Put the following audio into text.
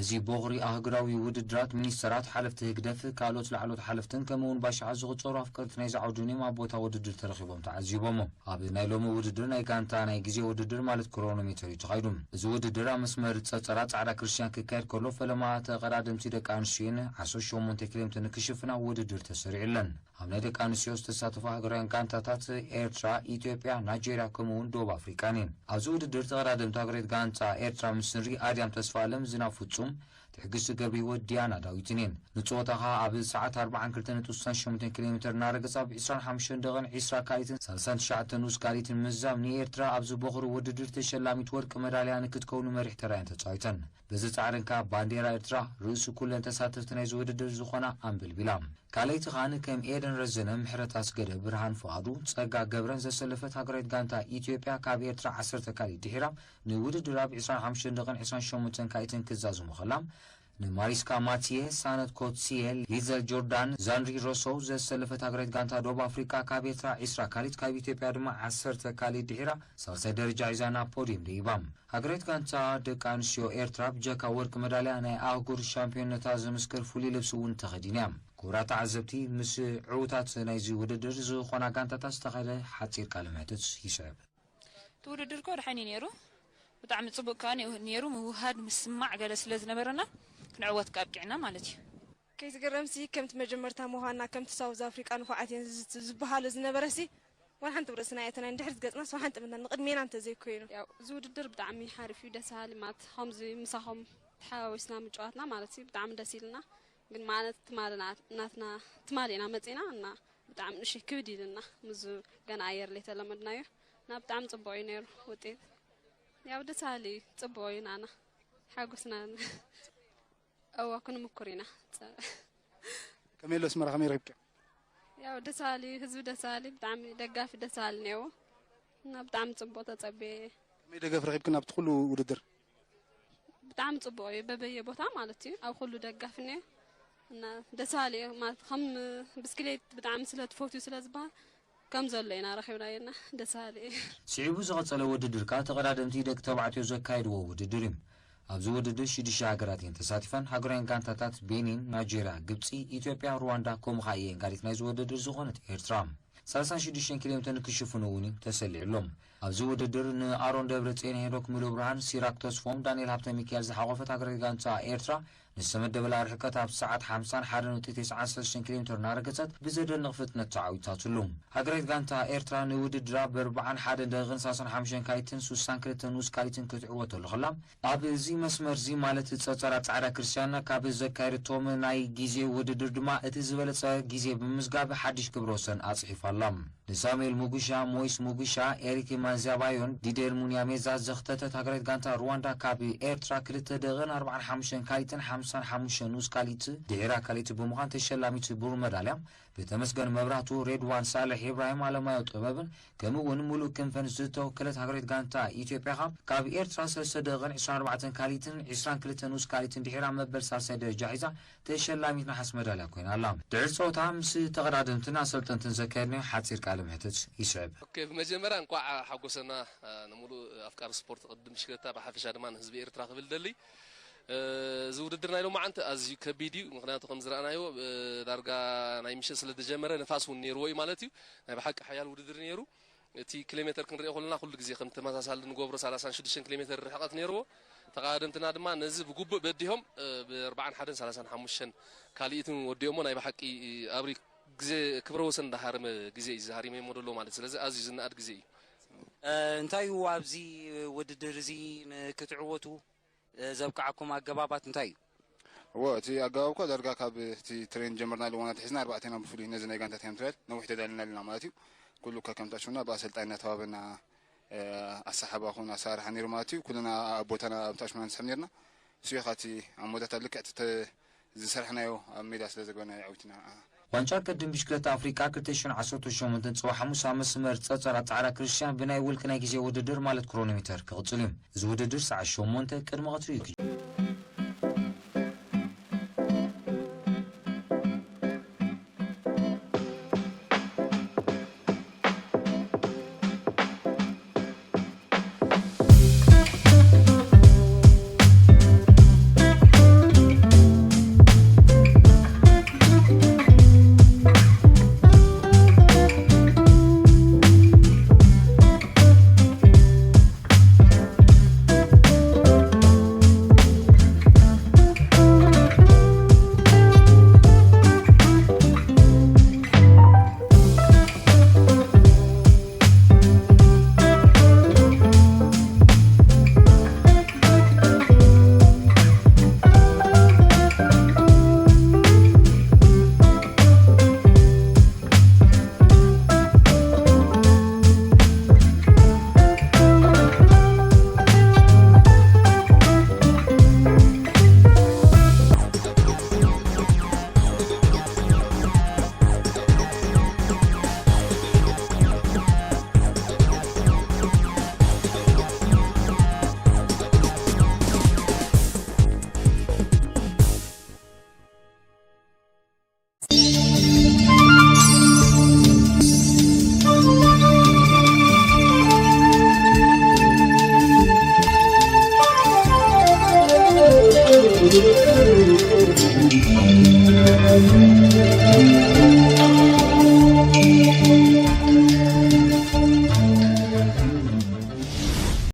እዚ ቦኽሪ ኣህጉራዊ ውድድራት፣ ሚኒስተራት፣ ሓለፍቲ ህግደፍ፣ ካልኦት ላዕሎት ሓለፍትን ከምኡ እውን ባሽዓ ዝቑጸሩ ኣፍቀርቲ ናይዚ ዓውዲ እውን ኣብ ቦታ ውድድር ተረኺቦም ተዓዚቦሞ። ኣብ ናይ ሎሚ ውድድር ናይ ጋንታ ናይ ግዜ ውድድር ማለት ክሮኖሜተር እዩ ተኻይዱ። እዚ ውድድር ኣብ መስመር ጸጸራ ጻዕዳ ክርስቲያን ክካየድ ከሎ፣ ፈለማ ተቐዳደምቲ ደቂ ኣንስትዮን ዓሰርተ ሸሞንተ ኪሎ ሜትር ንክሽፍና ውድድር ተሰሪዑለን። ኣብ ናይ ደቂ ኣንስትዮ ዝተሳተፋ ሃገራውያን ጋንታታት ኤርትራ፣ ኢትዮጵያ፣ ናይጄርያ ከምኡ እውን ደቡብ ኣፍሪቃን እየን። ኣብዚ ውድድር ተቐዳደምቲ ሃገራዊት ጋንታ ኤርትራ ምስ ንርኢ፣ ኣድያም ተስፋኣለም፣ ዝናብ ፍጹም፣ ትዕግስቲ ገብረህይወት፣ ዲያና ዳዊትን እየን። ንጸወታ ከኣ ኣብ ሰዓት ኣርብዓን ክልተ ነጥቢ ስሳን ሸሞንተን ኪሎ ሜትር እናረገጻ፣ ብ ዕስራን ሓሙሽተን ደቐን ዕስራ ካልኢትን ሰላሳን ትሽዓተን ንኡስ ካልኢትን ምዛም ንኤርትራ ኣብዚ ቦኽሪ ውድድር ተሸላሚት ወርቂ መዳልያ ንክትከውን መሪሕ ተራየን ተጻዊተን። በዚ ጻዕረን ከኣ ባንዴራ ኤርትራ ርእሲ ኩለን ተሳተፍቲ ናይዚ ውድድር ዝኾና ኣንበልቢላ። ካልኣይቲ ከኣ ንከም ኤደን ረዘነ፣ ምሕረት ኣስገደ፣ ብርሃን ፍቓዱ፣ ጸጋ ገብረን ዘሰለፈት ሃገራዊት ጋንታ ኢትዮጵያ ካብ ኤርትራ ዓሰርተ ካልኢት ድሒራ ንውድድር ኣብ ዕስራን ሓሙሽተን ደቐን ዕስራን ሸሞንተን ካልኢትን ክዛዝሙ ከላ፣ ንማሪስካ ማቲየ፣ ሳነት ኮትሲየ፣ ሊዘል ጆርዳን፣ ዛንድሪ ሮሶው ዘሰለፈት ሃገራዊት ጋንታ ደቡብ ኣፍሪቃ ካብ ኤርትራ ዕስራ ካልኢት፣ ካብ ኢትዮጵያ ድማ ዓሰርተ ካልኢት ድሒራ ሳልሳይ ደረጃ ሒዛ ናብ ፖድየም ደይባ። ሃገራዊት ጋንታ ደቂ ኣንስትዮ ኤርትራ ብጀካ ወርቂ መዳልያ ናይ ኣህጉር ሻምፒዮንነታ ዝምስክር ፍሉይ ልብሲ እውን ተኸዲና እያ። ክቡራት ተዓዘብቲ፣ ምስ ዕዉታት ናይዚ ውድድር ዝኾና ጋንታታት ዝተኻየደ ሓጺር ቃለ መሕትት ይስዕብ። እቲ ውድድር እኮ ደሓን እዩ ነይሩ። ብጣዕሚ ጽቡቕ ከኣ ነይሩ። ምውህሃድ ምስማዕ ገለ ስለ ዝነበረና ክንዕወት ከኣ ኣብቂዕና ማለት እዩ። ከይዝገረምሲ ከምቲ መጀመርታ ምዃንና ከምቲ ሳውዝ ኣፍሪቃ ንፉዓት እየን ዝት-፣ ዝበሃሉ ዝነበረሲ ዋላ ሓንቲ ርእስና ኣይኣተናን። ድሕሪት ገጽናስ ዋላ ሓንቲ ምንና ንቕድሜና እንተዘይኮይኑ። ያው እዚ ውድድር ብጣዕሚ ሓሪፍ እዩ፣ ደስ በሃሊ ማለት ከምዚ ምሳኹም ተሓዋዊስና ምጭዋትና ማለት እዩ ብጣዕሚ ደስ ኢልና። ግን ማለት ትማሊ ና-፣ ናትና ትማሊ ኢና መጺና እና ብጣዕሚ ንእሽተይ ክብድ ኢልና ምስ ገና ኣየር ለይተለመድናዮ እና ብጣዕሚ ጽቡቕ እዩ ነይሩ ውጤት። ያው ደስ በሃሊ እዩ፣ ጽቡቕ እዩ ናና ሓጎስና። እወ ክንምኩር ኢና። ጸ- ከመይ ኣሎ ኣስመራ፣ ከመይ ረኺብክዮ? ያው ደስ በሃሊ እዩ፣ ህዝቢ ደስ በሃሊ፣ ብጣዕሚ ደጋፊ ደስ በሃሊ ነይሩ እና ብጣዕሚ ጽቡቕ ተጸብየ። ከመይ ደገፍ ረኺብክን ኣብቲ ኩሉ ውድድር? ብጣዕሚ ጽቡቕ እዩ፣ በበየ ቦታ ማለት እዩ፣ ኣብ ኩሉ ደጋፊ ነይሩ እና ደስ በሃሊ እዩ ማለት ከም ብስክሌት ብጣዕሚ ስለ ትፈትዩ ስለ ዝበሃል ከም ዘሎ ኢና ረኺብናዮ እና ደስ በሃሊ እዩ። ስዒቡ ዝቐጸለ ውድድር ከኣ ተቐዳደምቲ ደቂ ተባዕትዮ ዘካየድዎ ውድድር እዩ። ኣብዚ ውድድር ሽዱሽተ ሃገራት እየን ተሳቲፈን። ሃገራውያን ጋንታታት ቤኒን፣ ናይጄርያ፣ ግብጺ፣ ኢትዮጵያ፣ ሩዋንዳ ከምኡ ከኣ እየን ጋሪት ናይዚ ውድድር ዝኾነት ኤርትራ። ሰላሳን ሽዱሽተን ኪሎ ሜትር ክሽፍኑ እውን እዩ ተሰሊዑሎም። ኣብዚ ውድድር ንኣሮን ደብረጽዮን፣ ሄኖክ ሙሉብርሃን፣ ሲራክ ተስፎም፣ ዳንኤል ሃብተ ሚካኤል ዝሓቖፈት ሃገራዊት ጋንታ ኤርትራ ንዝተመደበላ ርሕቀት ኣብ ሰዓት ሓምሳን ሓደን ነጥቢ ተስዓን ሰለስተን ኪሎ ሜትር እናረገጸት ብዘደንቕ ፍጥነት ተዓዊታትሉ። ሃገራዊት ጋንታ ኤርትራ ንውድድራ ብኣርብዓን ሓደን ደቂቕን ሰላሳን ሓሙሽተን ካልኢትን ሱሳን ክልተን ንኡስ ካልኢትን ክትዕወተሉ ከላ፣ ኣብዚ መስመር እዚ ማለት ጸጸራ ጻዕዳ ክርስቲያና ካብ ዘካየደቶም ናይ ግዜ ውድድር ድማ እቲ ዝበለጸ ግዜ ብምምዝጋብ ሓድሽ ክብረ ወሰን ኣጽሒፋ ኣላ። ንሳሙኤል ሙጉሻ፣ ሞይስ ሙጉሻ፣ ኤሪክ ማንዚያባዮን ዲዴር ሙንያሜዛ ዘኽተተት ሃገራዊት ጋንታ ሩዋንዳ ካብ ኤርትራ ክልተ ደቂቕን ኣርባዓን ሓሙሽተን ካልኢትን ሓምሳን ሓሙሽተን ንኡስ ካልኢት ድሒራ ካልኢት ብምዃን ተሸላሚት ብሩር መዳልያ ብተመስገን መብራህቱ፣ ሬድዋን ሳልሕ፣ ኢብራሂም ኣለማዮ ጥበብን ከምኡ እውን ሙሉእ ክንፈን ዝተወከለት ሃገራዊት ጋንታ ኢትዮጵያ ከኣ ካብ ኤርትራ ሰለስተ ደቂቕን ዕስራን ኣርባዕተን ካልኢትን ዕስራን ክልተን ንኡስ ካልኢትን ድሒራ መበል ሳልሳይ ደረጃ ሒዛ ተሸላሚት ነሓስ መዳልያ ኮይና ኣላ። ድሕሪ ጸወታ ምስ ተቐዳደምትን ኣሰልጠንትን ዘካየድናዮ ሓጺር ቃለ መሕትት ይስዕብ። ኦኬ፣ ብመጀመርያ እንኳዕ ሓጎሰና፣ እ፣ ንሙሉእ ኣፍቃሪ ስፖርት ቅድድም ብሽክለታ ብሓፈሻ ድማ ንህዝቢ ኤርትራ ክብል ደሊ። እ፣ እዚ ውድድር ናይ ሎማዓንቲ ኣዝዩ ከቢድ እዩ። ምኽንያቱ ከም ዝረኣናዮ፣ እ፣ ዳርጋ ናይ ምሸት ስለ ዝጀመረ ንፋስ እውን ነይርዎ እዩ ማለት እዩ። ናይ ብሓቂ ሓያል ውድድር ነይሩ። እቲ ኪሎ ሜተር ክንሪኦ ከለና ኩሉ ግዜ ከም ተመሳሳሊ ንገብሮ ሰላሳን ሽዱሽተን ኪሎ ሜተር ርሕቀት ነይርዎ። ተቐዳደምትና ድማ ነዚ ብግቡእ በዲሆም፣ እ፣ ብኣርባዓን ሓደን ሰላሳን ሓሙሽተን ካልኢትን ወዲኦሞ ናይ ብሓቂ ኣብሪ ግዜ ክብረ ወሰን እንዳሃረመ ግዜ እዩ፣ እዚ ሃሪመሞ ደሎ ማለት። ስለዚ ኣዝዩ ዝነኣድ ግዜ እዩ። እ፣ እንታይ እዩ ኣብዚ ውድድር እዚ ንክትዕወቱ፣ እ፣ ዘብቅዓኩም ኣገባባት እንታይ እዩ? እዎ፣ እቲ ኣገባብ እኮ ዳርጋ ካብ እቲ ትሬን ጀመርናሉ እዋን ኣትሒዝና ኣርባዕቴና ብፍሉይ ነዚ ናይ ጋንታታት ትሬል ነዊሕ ተዳሊና ኣለና ማለት እዩ። ኩሉ እኳ ከምቲ ኣሽሙና ብኣሰልጣኝ እናተዋበና፣ እ፣ ኣሰሓሕባ ኹን ኣሰራርሓ ነይሩ ማለት እዩ። ኩልና ኣብ ቦታና ኣብቲ ኣሽሙና ንስሕብ ነይርና። እሱ እዩ እቲ ኣብ መወዳእታ ልክዕ እቲ ተ-፣ ዝሰርሕናዮ ኣብ ሜዳ ስለ ዘግበናዮ ዓዊትና። ዋንጫ ቅድድም ብሽክለታ ኣፍሪቃ ክልተ ሽሕን ዓሰርተ ሸሞንተን ጽባሕ ሓሙስ ኣብ መስመር ጸጸራ ጻዕዳ ክርስቲያን ብናይ ውልቂ ናይ ግዜ ውድድር ማለት ክሮኖሜተር ክቕጽል እዩ። እዚ ውድድር ሰዓት ሸሞንተ ቅድሚ ቀትሪ እዩ ክጅ-